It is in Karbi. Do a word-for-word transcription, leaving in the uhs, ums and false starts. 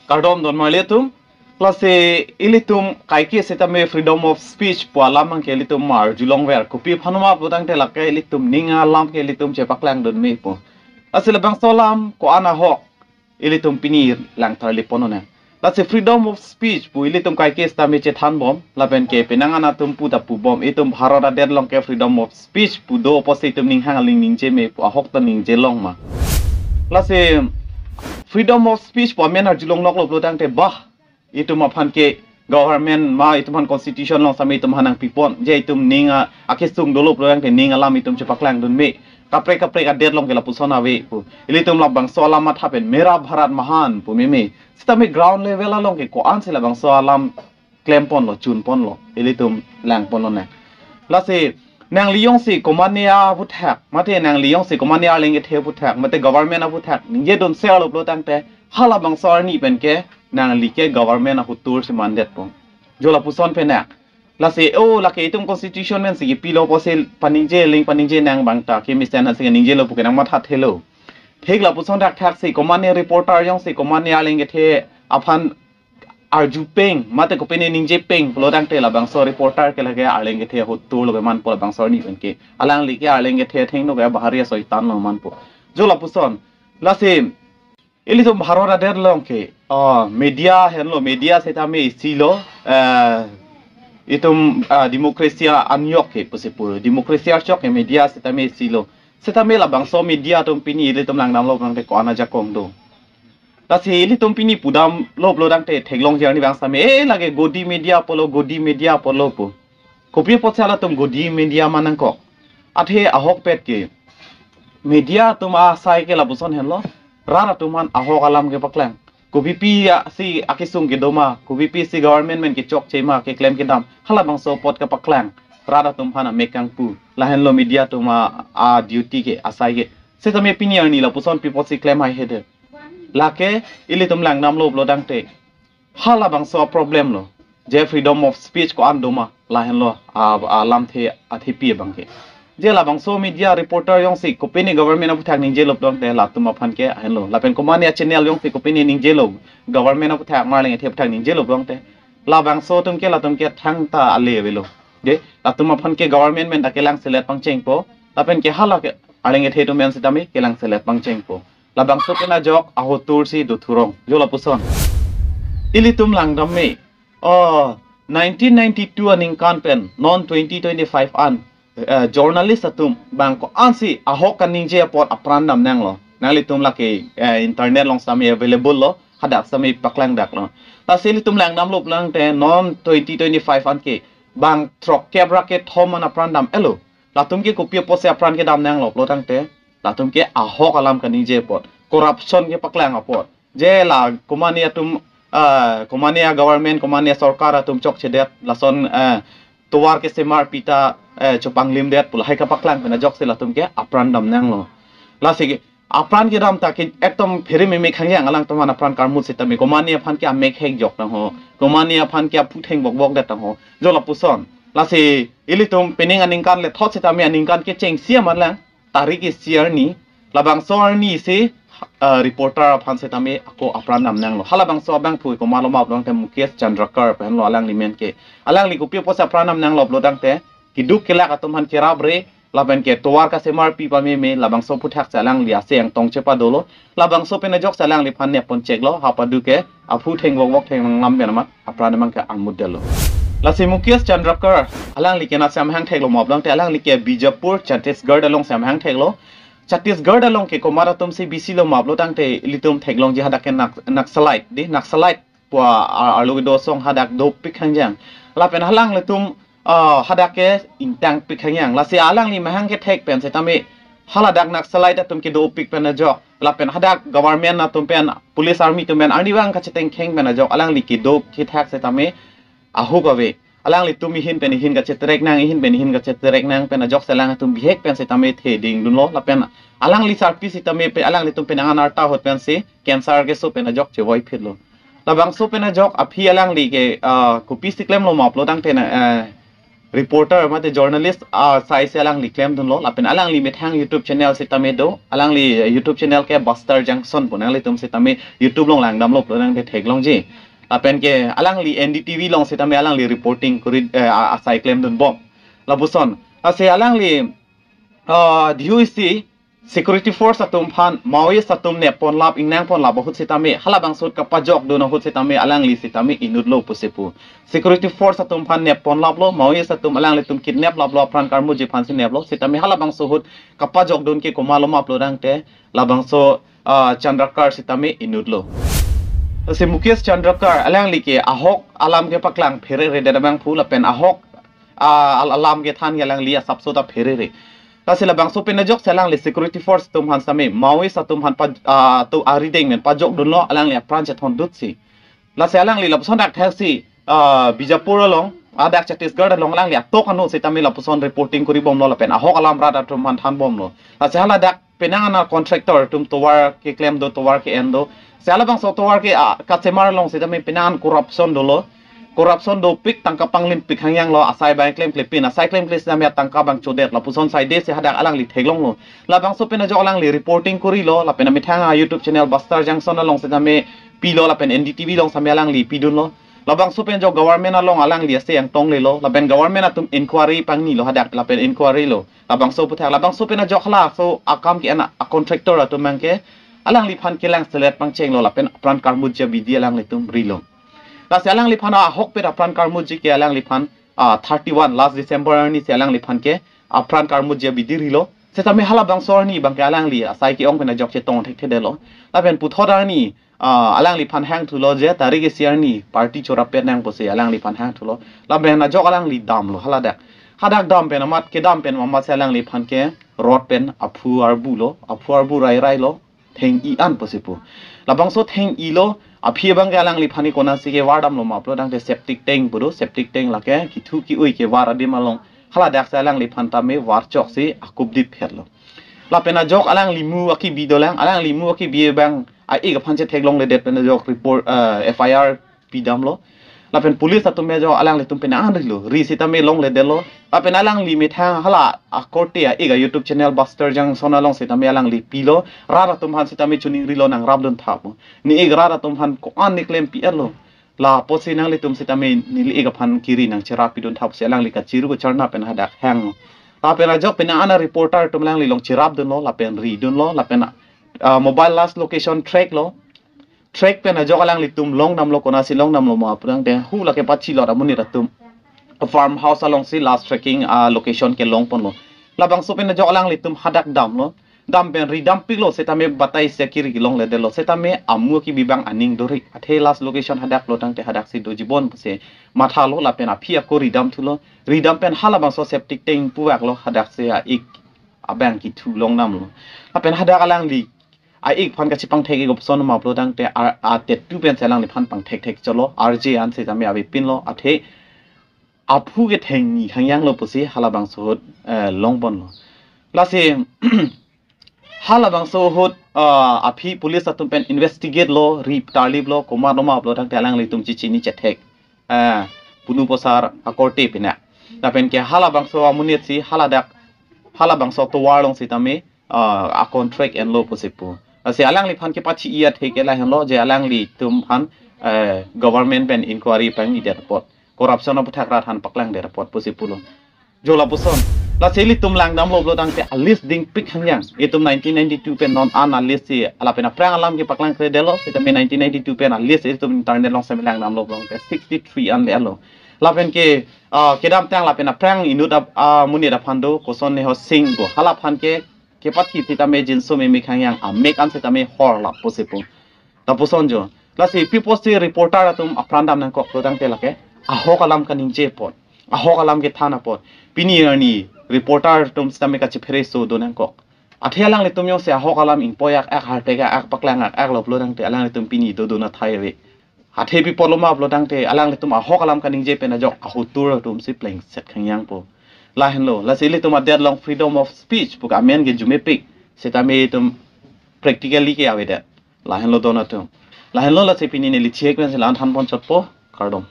Kardom don marli atum. Lasi ilitum kaike sitame freedom of speech pu alam abangke ilitum arjulongver. Kopi aphan ma pulotangte lake ilitum ning alam ke ilitum chepaklang dun me pu. Lasi labangso alam ko-an ahok ilitum pini langtharli pon-o nang. Lasi freedom of speech pu ilitum kaike sitame chethanbom, lapen ke penang an atum puta pubom, itum Bharat adet along ke freedom of speech pu do pusi itum ning hang aling ningje me pu, ahok ta ningje long ma. Lasi freedom of speech pu amen arjulong noklo pulotangte bah, itum aphan ke government ma itum aphan constitution along sitame itum aphan nangpipon, je itum ning a, akesung dolo pulotangte ning alam itum chepaklang dun me. Kaprek kaprek adet along ke lapuson ave pu. Ilitum labangso alam matha pen Mera Bharat Mahan pu meme. Sitame ground level along ke ko-an si labangso alam klemponlo, chunponlo, ilitum langponlo nang. Lasi nangli jongsi komatne aphuthak, mate nangli jongsi komatne arleng kethe aphuthak, mate government aphuthak ningje dun serlo pulotangte, halabangso arni pen ke nangli ke government ahotur si mandetpo. Jo lapuson pen nang. Lasi o lake itum constitution pen si kipilo pusi paningje, ling paningje nang abang ta kemesen si ningjelo pu ke nangmathathelo. Thik lapuson thakthak si komatne reporter jongsi komatne arleng kethe aphan arju peng, mate kopine ningje peng pulotangte labangso reporter ke lake arleng kethe ahotur lo ke manpo, labangso arni pen ke. Alangli ke arleng kethe athengno ke bahari asoitan lo manpo. Jo lapuson. Lasi ilitum Bharat adet along ke, ah, media henlo, media sitame isi lo, eh, itum, ah, democracy anjok ke pusi pu, democracy archok ke media sitame isi lo. Sitame labangso media atum pini ilitum langdamlo pulotangte ko-an ajakong do. Lasi ilitum pini pudamlo pulotangte theklongji arni abang sitame, eh, lake Godi media pulo, Godi media pulo pu. Kopi apotsi halatum Godi media ma nangkok? Athe ahokpet ke media atum asai ke lapuson henlo, rat atum aphan ahok alam kepaklang. Kopipi a, si akesung kedo ma, kopipi si government pen kechokche ma, keklem kedam, halabangso apot kepaklang. Rat atum aphan amek kangpu, lahenlo media atum a, a duty ke, asai ke. Sitame pini arni lapuson pi apotsi klem haihedet? Lake ilitum langdamlo pulotangte halabangso problem lo. Je freedom of speech ko-an do ma, lahenlo a, alamthe athepi abang ke. Je labangso media reporter jongsi kopine government aphuthak ningjelo pulotangte latum aphan ke ahenlo. Lapen komatne channel jongsi kopine ningjelo, government aphuthak ma arleng kethe aphuthak ningjelo pulotangte, labangso atum ke, latum ke thangta ale avelo. Je latum aphan ke government pen ta kelang selet pangchengpo, lapen ke hala ke arleng kethe atum pen sitame kelang selet pangchengpo. Labangso pen ajok ahotur si do thurong. Jo lapuson. Ilitum langdam me. Oh, nineteen ninety-two aningkan pen non twenty twenty-five an, eh, journalist atum bang ko-an si ahok kaningje apot apran dam nanglo. Nanglitum lake, eh, internet along sitame available lo, hadak sitame paklang dak lo. Lasi ilitum langdamlo pulotangte non twenty twenty-five an ke bang throkkep ra kethom an apran dam-etlo. Latum ke kopi apotsi apran kedam nanglo pulotangte, latum ke ahok alam kaningje apot, corruption kepaklang apot. Je la komatne atum, ah, komatne a government, komatne a sorkar atum chokchedet, lason, ah, tovar kesemar pita, eh, chopanglimdet pu lahai kepaklang pen ajoksi latum ke apran dam nanglo. Lasi ke apran kedam ta ke ekdom phere meme khangjang, alangtum aphan apran karmut sitame komatne aphan ke amek hekjok tang ho, komatne aphan ke aphutheng bokbokdet tang ho. Jo lapuson. Lasi ilitum penang aningkan le thot sitame aningkan kechengsi amat lang, tarik isi arni, labangso arni si, eh, reporter aphan sitame ako apran dam nanglo. Halabangso abangphu komatlo ma pulotangte Mukesh Chandrakar pu henlo alangli men ke. Alangli kopi apotsi apran dam nanglo pulotangte, keduk kelak atum aphan kerapre, lapen ke tovar kasemarpi pameme, labangso aphuthak si alangli ase angtong chepadolo. Labangso pen ajoksi alangliphan neponcheklo, hapadu ke aphutheng bokbok theng nanglam pen amat apran abang ke armutdetlo. Lasi Mukesh Chandrakar, alangli ke na samhang theklo ma pulotangte, alangli ke Bijapur, Chhattisgarh along samhang theklo. Chhattisgarh along ke komat atum si bisilo ma pulotangte, ilitum theklongji hadak ke Nak-, Naxalite, di, Naxalite pu a, arlo kedo asong hadak dopik khangjang. Lapen halanglitum, ah, hadak ke ingtangpik khangjang. Lasi alangli mahang kethek pen sitame haladak Naxalite atum kedopik pen ajok, lapen hadak government atum pen, police army atum pen arnivang kachetengkheng pen ajok alangli kedo kethak sitame ahuk ave. Alanglitum ihin pen ihin kacheterek nang, ihin pen ihin kacheterek nang pen ajoksi alangtum bihek pen sitame theding dunlo, lapen alangli sarpi sitame pe alanglitum penang an arta ahut pensi cancer keso pen ajok chevoiphitlo. Labangso pen ajok aphi alangli ke, ah, kopisi klemlo ma pulotangte na, eh, reporter mate journalist asai si alangli klemdunlo, lapen alangli methang YouTube channel sitame do, alangli YouTube channel ke Buster Jangson pu, nanglitum sitame YouTube along langdamlo pulotangte theklongji. Lapen ke alangli N D T V along sitame alangli reporting kuri, eh, a- asai klemdunbom. Lapuson, lasi alangli, ah, dihu isi security force atum aphan Maoist atum nepponlap, ingnangponlap ahut sitame, halabangso ahut kapajokdun ahut sitame alangli sitame inutlo pusi pu. Security force atum aphan nepponlaplo, Maoist atum alanglitum kidnaplaplo, apran karmuji aphan si neplo, sitame halabangso ahut kapajokdun ke komatlo ma pulotangte, labangso, ah, Chandrakar sitame inutlo. Lasi Mukesh Chandrakar alangli ke ahok alam kepaklang pherere det abang pu, lapen ahok, ah, al- alam kethan ke alangli asapso ta pherere. Lasi labangso pen ajoksi alangli security force atum aphan sitame, Maoist atum aphan pa, ah, to arideng pen pajokdunlo, alangli apran chethondutsi. Lasi alangli lapuson dak thaksi, ah, Bijapur along, ah, dak Chhattisgarh along alangli atok ano sitame lapuson reporting kuribomlo, lapen ahok alam rat atum aphan thanbomlo. Lasi haladak penang an a contractor atum tovar keklem do, tovar ke-en do. Si halabangso tovar ke, ah, kachemar along sitame penang an corruption dolo. Corruption dopik, tangka panglimpik hangyanglo, asai abang klemklepin, asai klemkle sitame tangka abang chodet, lapuson saide si hadak alangli theklonglo. Labangso pen ajok alangli reporting kurilo, lapen amethang a YouTube channel Buster Jangson along sitame pilo, lapen N D T V along sitame alangli pidunlo. Labangso pen ajok government along alangli ase angtonglelo, lapen government atum inquiry pangnilo hadak, lapen inquiry lo. Labangso aputhak, labangso pen ajok halaso akam ke-en a contractor atum abang ke alangliphan kelang selet pangchenglo, lapen apran karmuji abidi alanglitum rilo. Lasi alangliphan ahokpet apran karmuji ke alangliphan, ah, thirty-one last December arni si alangliphan ke apran karmuji abidi rilo. Sitame halabangso arni abang ke alangli asai ke-ong pen ajok chetong thekthedetlo. Lapen puthot arni, ah, alangliphan hangthulo je tarik isi arni party chorap pet nang pusi alangliphan hangthulo. Lapen ajok alangli damlo haladak. Hadak dam pen amat, kedam pen amat si alangliphan ke rod pen aphu arbulo, aphu arbu rairailo, theng-i an pusi pu. Labangso theng-ilo, aphi abang ke alangliphan ke konatsi kevardamlo ma pulotangte septic tank pu do, septic tank lake kethu ke-ui kevar adim along. Haladak si alangliphan tame varchoksi akupdip pherlo. Lapen ajok alangli mu akibi dolang, alangli mu akibi abang a-ik aphan chetheklongledet pen ajok report, eh, F I R pidamlo. Lapen police atum ajok alanglitum penang an rilo, ri sitame longledetlo. Lapen alangli methang hala akorte a-ik a YouTube channel Buster Jangson along sitame alangli pilo, rat atum aphan sitame chuning rilo, nangrapdun tha pu. Ne-ik rat atum aphan ko-an ne klempi-etlo. Lapusi nanglitum sitame neli-ik aphan kiri nangcherap pidun tha pusi alangli kachiru kacharna pen hadak hang. Lapen ajok penang an a reporter atum alangli along cherapdunlo, lapen ridunlo, lapen, ah, mobile last location track lo. Track pen ajok alanglitum longdamlo, konatsi longdamlo ma pulotangte hu lake pachilot amonit atum farmhouse alongsi last tracking, ah, location kelongponlo. Labangso pen ajok alanglitum hadak damlo. Dam pen ridampiklo sitame batai si akiri kelongledetlo, sitame amu akibi abang aning dorik. Athe last location hadak pulotangte hadaksi dojibom pusi mathalo, lapen aphi ako ridamthulo. Ridam pen halabangso septic tank puvaklo, hadaksi a-ik abang kethu longdamlo. Lapen hadak alangli a-ik aphan kachipangthek-ik kopuson ma pulotangte a, a tattoo pensi alangliphan pangthekthek cholo, R J an sitame avepinlo, athe aphu ke theng-i hangyanglo pusi halabangso ahut, eh, longponlo. Lasi halabangso ahut, ah, aphi police atum pen investigate lo, ri tarliplo, komatlo ma pulotangte alanglitum chichini chethek, ah, punu posar akorte pina. Lapen ke halabangso amonit si haladak, halabangso tovar along sitame, ah, a contract enlo pusi pu. Lasi alangliphan kepathi-i athe ke lahenlo je alanglitum aphan, eh, government pen inquiry pangnidet apot, corruption aputhak rat aphan paklangdet apot pusi pulo. Jo lapuson. Lasi ilitum langdamlo pulotangte a list dingpik hangyang. Itum nineteen ninety-two pen non an a list si, lapen aphrang alam kepaklangkledetlo, sitame nineteen ninety-two pen a list itum internet along sitame langdamlo pulotangte sixty-three an le-etlo. Lapen ke, ah, kedamtang lapen aphrang inut ap-, ah, monit aphan do, Kosonneho Singh pu. Halaphan ke kepathi sitame jinso mimik hangyang, amek an sitame horlap pusi pu. Lapuson jo. Lasi pi apotsi reporter atum apran dam nangkok pulotangte lake ahok alam kaningje apot, ahok alam kethan apot. Pini arni reporter atum sitame kachiphere so do nangkok. Athe alanglitum jongsi ahok alam ingpoi-ak-ak, hartek-ak-ak, paklang-ak-aklo pulotangte alanglitum pini dodun athai ave. Athe pi apotlo ma pulotangte alanglitum ahok alam kaningje pen ajok ahotur atum si plengset hangyangpo. Lahenlo, lasi ilitum adet along freedom of speech pu ke amen ke arjumepik. Sitame itum practically ke avedet. Lahenlo don atum. Lahenlo, lasi pini neli chek pensi la-an thanpon chotpo. Kardom.